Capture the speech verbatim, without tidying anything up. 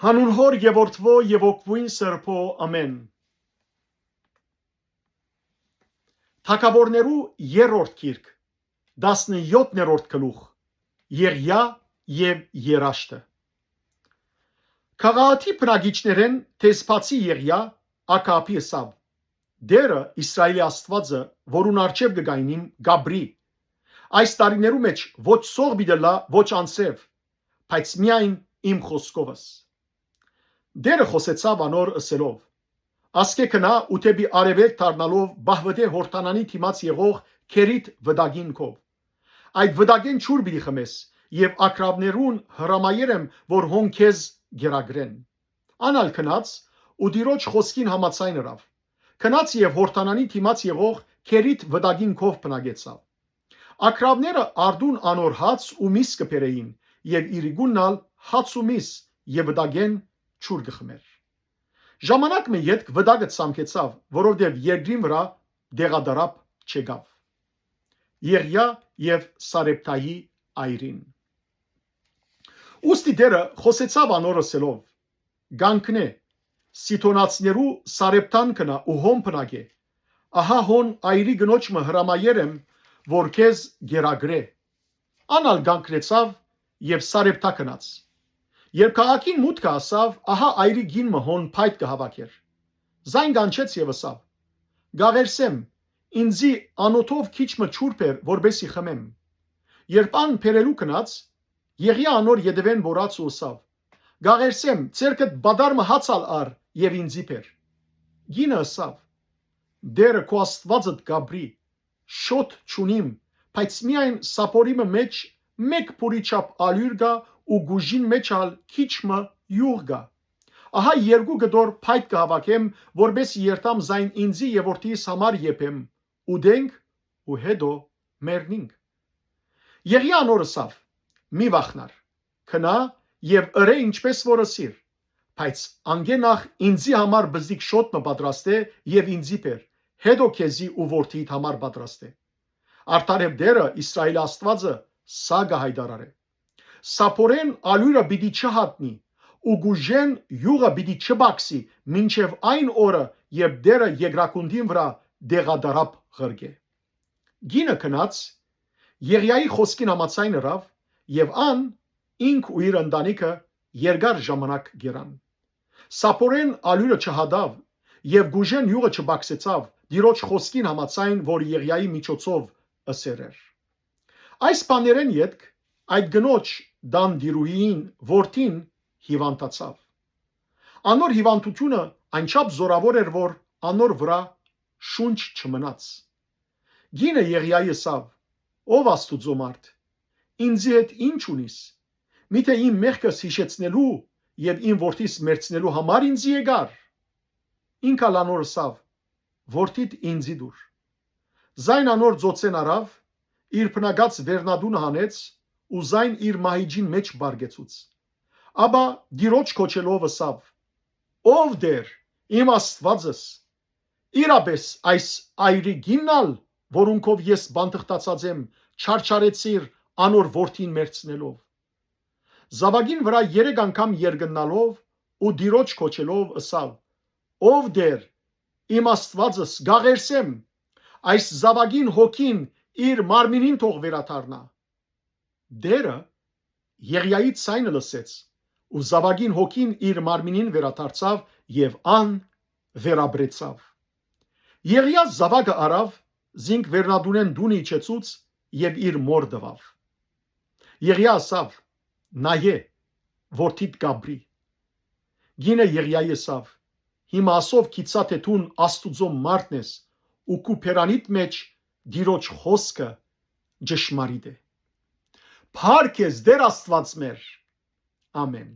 Հանուն Հօր եւ Որդւոյ եւ Հոգւոյն Սրբոյ, ամէն։ Թագաւորներու երրորդ գիրք, տասնեօթերորդ գլուխ, Եղիա եւ երաշտը։ Գաղաաթի բնակիչներէն Թեսպացի Եղիա Ակապի ըսաւ. «Տէրը, Իսրայէլի Աստուածը, որուն առջեւ կը գայնիմ, կ'ապրի։ Այս տարիներու մէջ ոչ սող պիտի ըլլայ, ոչ անձրեւ, բայց միայն իմ խօսքովս»։ Տէրը խօսեցաւ անոր ըսելով. «Ասկէ գնա ու դէպի արեւելք դառնալով պահուտէ Յորդանանի դիմաց եղող Քերիթ վտակին քով։ Այդ վտակէն ջուր պիտի խմես եւ ագռաւներուն հրամայեր եմ որ հոն քեզ կերակրեն»։ Ան ալ գնաց ու Տիրոջ խօսքին համաձայն ըրաւ։ Գնաց եւ Յորդանանի դիմաց եղող Քերիթ վտակին քով բնակեցաւ։ Ագռաւները արտուն անոր հաց ու միս կը բերէին եւ իրիկունն ալ հաց ու միս եւ վտակէն ջուր կը խմէր։ Ժամանակ մը ետք վտակը ցամքեցաւ, որովհետեւ երկրին վրայ դեղատարափ չեկաւ։ Եղիա եւ Սարեփթայի այրին։ Ուստի Տէրը խօսեցաւ անոր ըսելով. «Կանգնէ, Սիդոնացիներու Սարեփթան գնայ ու հոն բնակէ։ Ահա հոն այրի կնոջ մը հրամայեր եմ որ քեզ կերակրէ»։ Ան ալ կանգնեցաւ եւ Սարեփթա գնաց։ Երբ քաղաքին մուտքը հասաւ, ահա այրի կին մը հոն փայտ կը հաւաքէր։ Զայն կանչեց եւ ըսաւ. «Կաղերսեմ, ինծի անօթով քիչ մը ջուր բեր, որպէս զի խմեմ»։ Երբ ան բերելու գնաց, Եղիա անոր ետեւէն մօրաց ու ըսաւ. «Կաղերսեմ, ձեռքդ պատար մը հաց ալ առ եւ ինծի բեր»։ Կինը ըսաւ. «Տէրը քո Աստուածդ կ'ապրի, շոթ չունիմ, բայց միայն սափորի մը մէջ մէկ փուռի չափ ալիւր կայ ու կուժին մէջ ալ քիչ մը իւղ կայ։ Ահա երկու կտոր փայտ կը հաւաքեմ, որպէս երթամ զայն ինծի եւ որդիս համար եփեմ, ուտենք ու յետոյ մեռնինք»։ Եղիա անոր ըսաւ. «Մի վախնար, գնա եւ ըրէ ինչպէս որ ըսիր, բայց անկէ նախ ինծի համար պզտիկ շոթ մը պատրաստէ եւ ինծի բեր, յետոյ քեզի ու որդիդ համար պատրաստէ։ Արդարեւ Տէրը, Իսրայէլի Աստուածը սա կը յայտարարէ. սափորէն ալիւրը պիտի չհատնի ու կուժէն իւղը պիտի չպակսի մինչեւ այն օրը, երբ Տէրը երկրագունդին վրայ դեղատարափ ղրկէ»։ Կինը գնաց, Եղիայի խօսքին համաձայն ըրաւ եւ ան, ինք ու իր ընտանիքը երկար ժամանակ կերան։ Սափորէն ալիւրը չհատաւ եւ կուժէն իւղը չպակսեցաւ Տիրոջ խօսքին համաձայն, որ Եղիայի միջոցով ըսեր էր։ Այս բաներէն ետք այդ կնոջ տան տիրուհիին որդին հիւանդացաւ։ Անոր հիւանդութիւնը այնչափ զօրաւոր էր, որ անոր վրայ շունչ չմնաց։ Կինը Եղիայի ըսաւ. «Ով Աստուծոյ մարդ, ինծի հետ ի՞նչ ունիս։ Միթէ իմ մեղքս յիշեցնելու եւ իմ որդիս մեռցնելու համար ինծի եկար»։ Ինք ալ անոր ըսաւ. «Որդիդ ինծի տուր»։ Զայն անոր ծոցէն առաւ, իր բնակած վերնատունը հանեց ու զայն իր մահիճին մէջ պառկեցուց։ Ապա Տիրոջ կոչելով ըսաւ. «Ով Տէր, իմ Աստուածս, իրապէս այս այրի կինն ալ, որուն քով ես բանտխտացած եմ, չարչարեցիր անոր որդին մեռցնելով»։ Զաւակին վրայ երեք անգամ երկննալով ու Տիրոջ կոչելով ըսաւ. «Ով Տէր, իմ Աստուածս, կաղերսեմ, այս զաւակին հոգին իր մարմինին թող վերադառնայ»։ Տէրը Եղիայի ձայնը լսեց ու զաւակին հոգին իր մարմինին վերադարձաւ եւ ան վերապրեցաւ։ Եղիա զաւակը առաւ, զինք վերնատունէն տունը իջեցուց եւ իր մօր տուաւ։ Եղիա ըսաւ. «Նայէ, որդիդ կ'ապրի»։ Կինը Եղիայի ըսաւ. «Հիմա ասով գիտցայ թէ դուն Աստուծոյ մարդն ես ու քու բերանիդ մէջ Տիրոջ խօսքը ճշմարիտ է»։ Փառք ես, Տէր Աստուած մեր։ Ամէն։